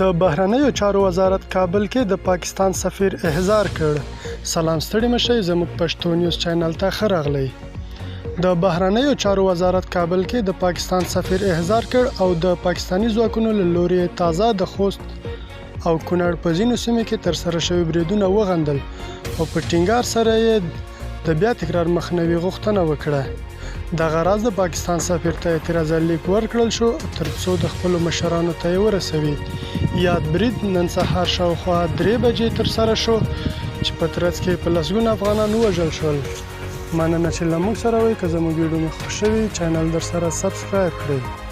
د بهرنیو چارو وزارت کابل کې د پاکستان سفیر احضار کړ. سلام ستړي مه شئ زموږ پښتو نیوز چینل ته ښه راغلئ. د بهرنیو چارو وزارت کابل کې د پاکستان سفیر احضار کړ او د پاکستاني ځواکونو له لوري تازه د خوست او کونړ په ځینو سیمو کې ترسره شوي بریدونه وغندل او په ټینګار سره یې د بیا تکرار مخنیوي غوښتنه وکړه. دغه راز د پاکستان سفیر ته اعتراضه لیک ورکړل شو ترڅو د خپلو مشرانو ته یې ورسوي. یاد برید نن سهار شاوخوا درې بجې ترسره شو چې په ترڅ کې په لسګونه افغانان ووژل شول. مننه چې له موږ سره وئ، که زموږ ویډیو مو خوښ شوي چینل درسره سبسکرایب کړئ.